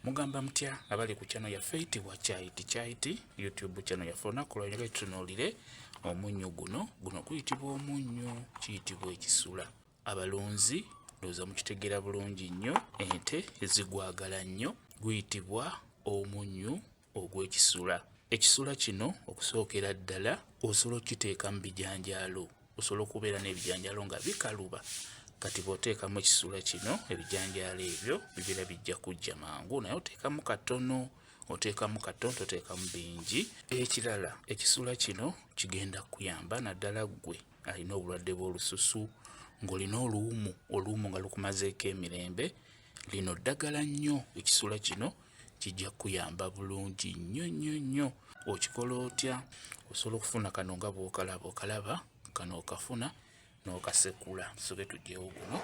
Mugamba mutya abali ku channel yaffe eyitibwa Kyayiti Kyayiti YouTube channel yaffe. Olunaku lwaleero tutunuulire omunnyo guno. Guno guyitibwa omunnyo, kiyitibwa ekisula. Abalunzi ndowooza mukitegeera bulungi nnyo, ente zigwagala nnyo. Guyitibwa omunnyo ogw'ekisula. Ekisula kino okusookera ddala osobola okukiteeka mu bijanjaalo. Osobola okubeera n'ebijanjaalo nga bikaluba, kati bw'oteekamu ekisula kino ebijanjaalo ebyo bibeera bijja kujja mangu, naye oteekamu katono, oteekamu katono, toteekamu bingi. Ekirala, ekisula kino kigenda kukuyamba naddala ggwe alina obulwadde bw'olususu, ng'olina oluwumu, oluwumu nga lukumazeeko emirembe. Lino ddagala nnyo, ekisula kino kijja kukuyamba bulungi nnyo nnyo nnyo. Okikola otya? Osobola okufuna kano nga bw'okalaba, okalaba kano okafuna n'okasekula. Tusooke tuggyewo guno.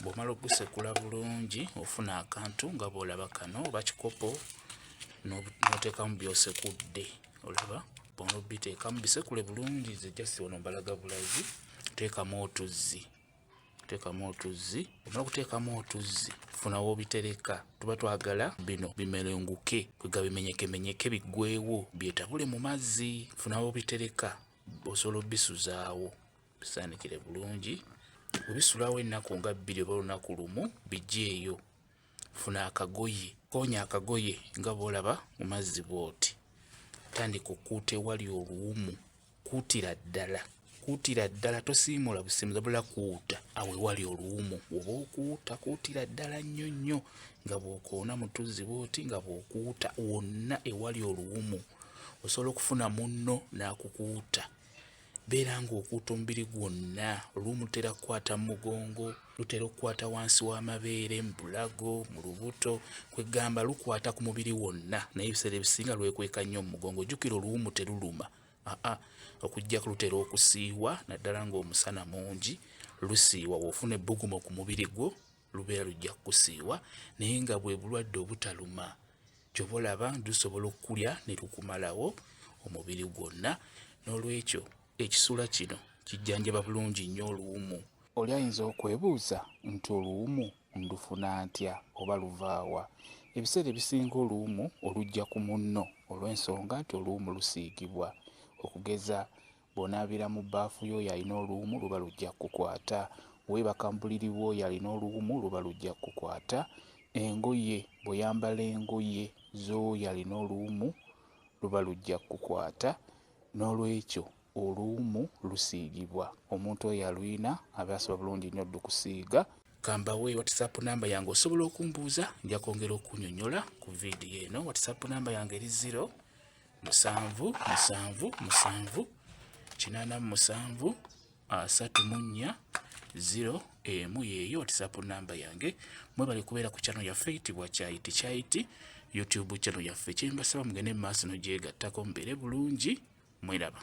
Bw'omala okugusekula bulungi ofuna akantu nga bw'olaba kano oba kikopo n'oteekamu by'osekudde. Olaba bw'omala obiteekamu bisekule bulungi, nze just wano mbalaga bulazi. Teekamu otuzzi, teekamu otuzzi. Omala okuteekamu otuzzi funa w'obitereka. Tuba twagala bino bimerenguke, kwega bimenyekemenyeke biggweewo byetabule mu mazzi. Funa w'obitereka, osobola obisuzaawo, bisaanikire bulungi. Bwe bisulawo ennaku nga 2 oba olunaku lumu, biggyeeyo. Funa akagoye, koonya akagoye nga bw'olaba mu mazzi bw'oti. Tandika okukuuta ewali oluwumu, kuutira ddala, kuutira ddala, tosiimuula busiimuzi wabula kuuta awo ewali oluwumu. Bw'oba okuuta, kuutira ddala nnyo nnyo nga bw'okoona mu tuzzi bw'oti, nga bw'okuuta wonna ewali oluwumu. Osobola okufuna munno n'akukuuta. Beera ng'okuuta omubiri gwonna. Oluwumu lutera kukwata mu mugongo, lutera okukwata wansi w'amabeere, mu bulago, mu lubuto, kwegamba lukwata ku mubiri wonna, naye ebiseera ebisinga lwekweka nnyo mu mugongo. Jjukira oluwumu teruluma, aa, okuggyako lutera okusiiwa naddala ng'omusana mungi, lusiiwa. Bw'ofuna ebbugumu ku mubiri gwo lubeera lujja kukusiiwa, naye nga bwe bulwadde obutaluma. Ky'oba olaba lusobola okukulya ne lukumalawo omubiri gwonna. N'olwekyo ekisula kino kijjanjaba bulungi nnyo oluwumu. Oli ayinza okwebuuza nti oluwumu ndufuna ntya oba luvaawa? Ebiseera ebisinga oluwumu olujja ku munno olw'ensonga nti oluwumu lusiigibwa. Okugeza bw'onaabira mu bbaafu y'oyo alina oluwumu luba lujja kukukwata. Weebaka mu buliri bw'oyo alina oluwumu luba lujja kukukwata. Engoye, bw'oyambala engoye z'oyo alina oluwumu luba lujja kukukwata. N'olwekyo oluwumu lusiigibwa. Omuntu oyo alulina aba asobola bulungi nnyo oddukusiiga. Kambawe WhatsApp namba yange, osobola okumbuuza, nja kwongera okunyonyola ku vidiyo eno. WhatsApp namba yange eri 0 7 7 7 87 34 0 1. Yeeyo WhatsApp namba yange. Mwebale kubeera ku channel yaffe eyitibwa Kyayiti Kyayiti YouTube channel yaffe. Kyembasaba mugende mu maaso n'ogyegattako, mubeere bulungi, mweraba.